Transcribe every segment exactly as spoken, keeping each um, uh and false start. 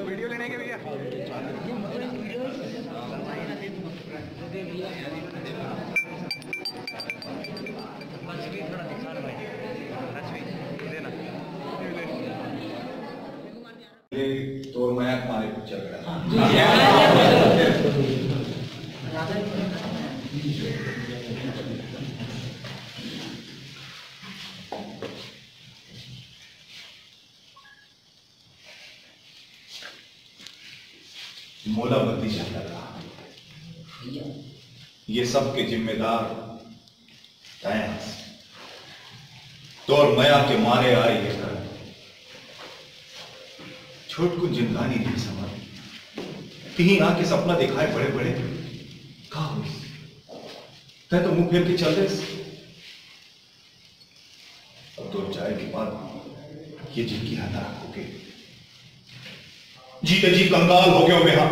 Video लेने के भैया। तोर मया के मारे कुछ झगड़ा। मोला बत्ती चाहता रहा। ये सब के जिम्मेदार तैं हस। तोर मया के मारे आए ये कर। छोटकुन जिंदगानी नहीं समझ। कहीं आके सपना दिखाए बड़े बड़े। का होइस? तैं तो मुंह फेर के चल देस। अब तोर जाए के बाद ये जिंदगी हतारक होगे। जीते जी कंगाल हो गयो मैं हा।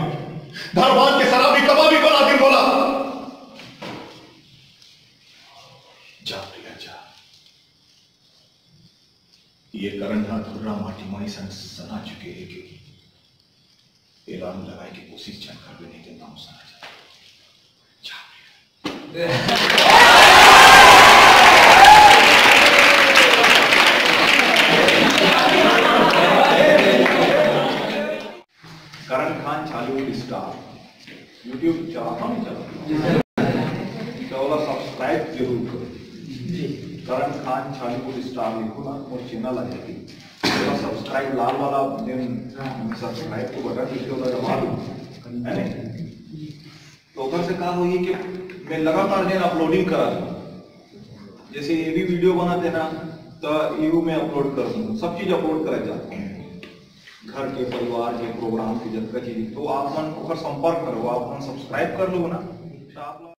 धरवान के शराबी कबाबी बना दिन बोला। जा प्रिया जा। ये करण हा धुर्रा माटी माई सन सना चुके हे कि एलान लगाए के कोशिश झन करबे, नहीं तो नाम सना जा। जा प्रिया। करण खान Chhollywood star YouTube चलाता नहीं चलाता? तो वाला सब्सक्राइब जरूर करो। करण खान Chhollywood star लिखो ना, मोर चैनल आ जाएगी। तो सब्सक्राइब लाल वाला बटन सब्सक्राइब को बटन लिखे वाला दबा दो, है ना? तो ओकर से का होई कि मैं लगातार जेन अपलोडिंग करा दूं, जैसे ये भी वीडियो बनाते ना, तो ये मैं अपलोड कर दूं, सब चीज अपलोड करे जाते हैं, घर के, परिवार के, प्रोग्राम के, जतका चीज। तो आप मन ओकर संपर्क करो, आप मन सब्सक्राइब कर लो ना, तो आप लोग